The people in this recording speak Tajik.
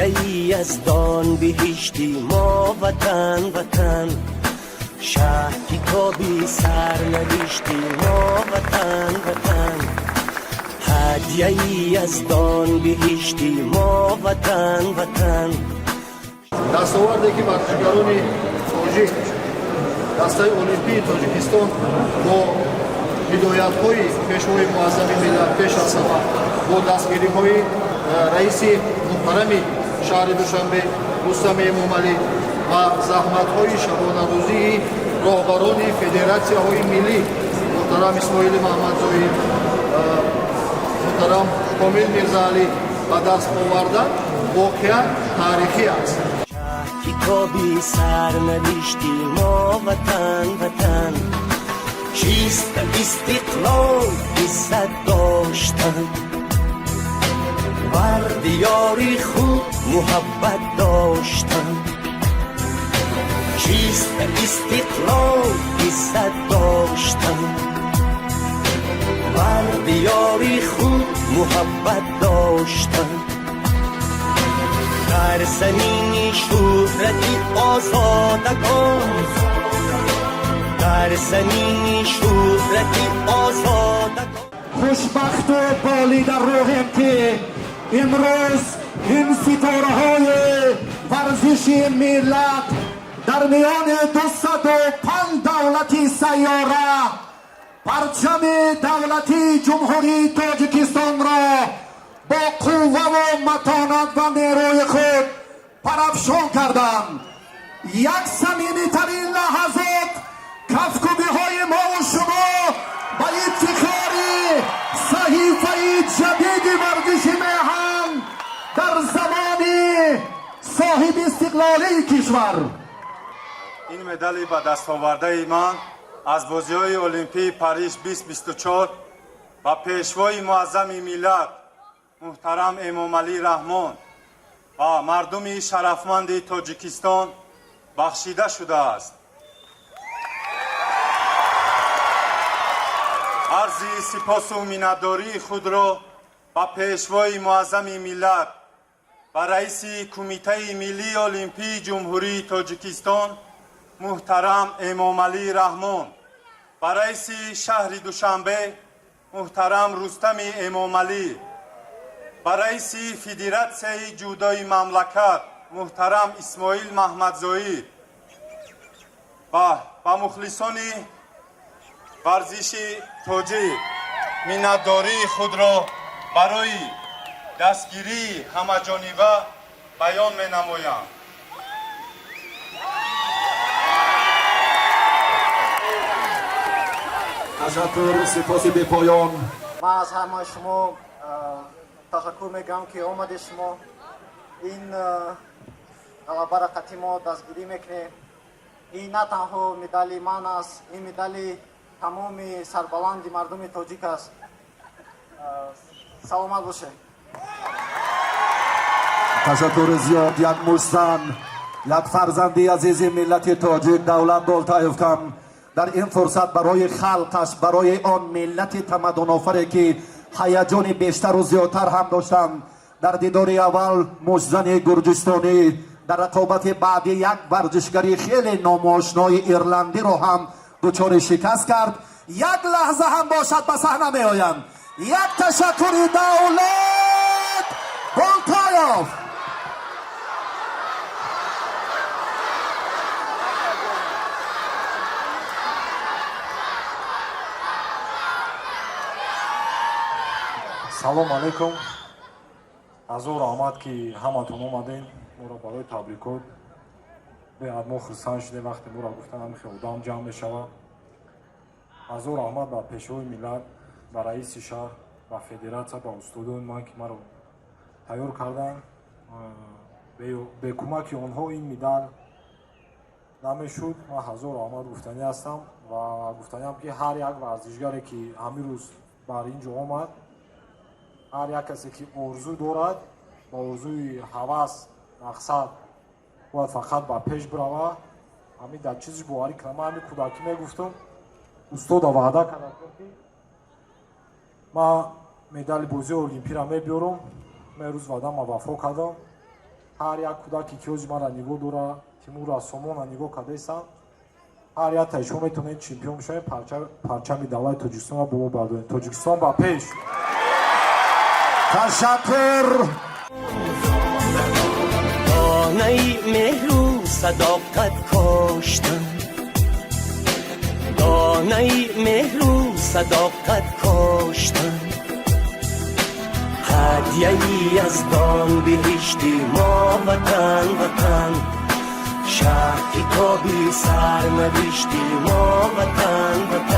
Ҳадияи Яздон биҳишти мо ватан, ватан. Шаҳ китоби сарнавишти мо ватан, ватан. Ҳадияи Яздон биҳишти мо ватан, ватан. Дастоварде ки варзишгарони тоҷик, дастаи олимпии Тоҷикистон бо ҳидоятҳои Пешвои муаззами миллат, пеш аз ҳама бо дастгириҳои раиси муҳтарами шаҳри Душанбе Рустами Эмомалӣ ва заҳматҳои шабонарӯзии роҳбарони федератсияҳои миллӣ муҳтарам Исмоили Маҳмадзоир, муҳтарам Комил Мирзаалӣ ба даст овардан, воқеан таърихӣ аст. Китоби сарнавишти мо ватан, ватан. Чист истиқлол? Иззат доштан, бар диёри худ муҳаббат доштан. Чист истиқлол? Иззат доштан, бар диёри худ муҳаббат доштан. Дар замини шӯҳрати озодагон, дар замини шӯҳрати озодагон. Хушбахту болида рӯҳем, ки имрӯз ин ситораҳои варзиши миллат дар миёни 205 давлати сайёра парчами давлатии Ҷумҳурии Тоҷикистонро бо қувваву матонат ва нерӯи худ парафшон карданд. Як самимитарин лаҳазот, кафкубиҳои мову шумо ба ифтихори саҳифаи ҷадиди варзиши меҳан дар замони соҳиби истиқлолии кишвар. Ин медали ба дастовардаи ман аз бозиҳои олимпии Париж 2024 ба Пешвои муаззами миллат муҳтарам Эмомалӣ Раҳмон ва мардуми шарафманди Тоҷикистон бахшида шудааст. Арзи сипосу миннатдории худро ба Пешвои муаззами миллат, ба раиси Кумитаи миллии олимпии Ҷумҳурии Тоҷикистон муҳтарам Эмомалӣ Раҳмон, ба раиси шаҳри Душанбе муҳтарам Рустами Эмомалӣ, ба раиси Федератсияи ҷудои мамлакат муҳтарам Исмоил Маҳмадзоир ва ба мухлисони варзиши тоҷик миннатдории худро барои дастгирии ҳамаҷониба баён менамоям. Ташаккур, сипоси бепоён. Ман аз ҳамаи шумо ташаккур мегӯям, ки омадед. Шумо ин ғалабаро қатъи мо дастгирӣ мекунем. Ин на танҳо медали ман аст, ин медали тамоми сарбаланди мардуми тоҷик аст. Саломат бошед. Ташаккури зиёд. Як муштзан, як фарзанди азизи миллати тоҷик Давлат Болтаев кам дар ин фурсат барои халқаш, барои он миллати тамаддунофаре, ки ҳаяҷони бештару зиёдтар ҳам доштанд. Дар дидори аввал муштзани гурҷистонӣ, дар рақобати баъдӣ як варзишгари хеле номошнои ирландиро ҳам дучори шикаст кард. Як лаҳза ҳам бошад, ба саҳна меоянд. Як ташаккури Давлат Болтаев. Салом алейкум, ҳазор раҳмат, ки ҳаматон омадем моро барои табрикот. Беҳад мо хурсанд шудем, вақте моро гуфтан ҳамин хел одам ҷамъ мешавад. Ҳазор раҳмат ба Пешвои миллат, ба раиси шаҳр, ба федератсия, ба устодони ман, ки маро тайёр карданд. Бе кӯмаки онҳо ин медал намешуд. Ман ҳазор раҳмат гуфтанӣ ҳастам ва гуфтаниам, ки ҳар як варзишгаре, ки ҳамин рӯз бар ин ҷо омад, ҳар як касе, ки орзу дорад, ба орзуи ҳавас, мақсад бояд фақат ба пеш бирава, ҳамин дар чизиш боварӣ кунам. Ман ҳамин кӯдакӣ мегуфтам, устода ваъда кардам, ки ман медали бозии олимпиро мебиёрам. Ман рӯз ваъдама вафо кардам. Ҳар як кӯдаке, ки ҳози мара нигоҳ дора, Тимура, Сомона нигоҳ кардаистанд, ҳар яктаи шумо метавонед чемпион бишавед, парчами давлати Тоҷикистонро боло бардоред. Тоҷикистон ба пеш! Ташаккур. Донаи меҳру садоқат коштам, донаи меҳру садоқат коштам, ҳадияи яздон биҳишти мо ватан, ватан, шаҳ китоби сарнавишти мо ватан, ватан.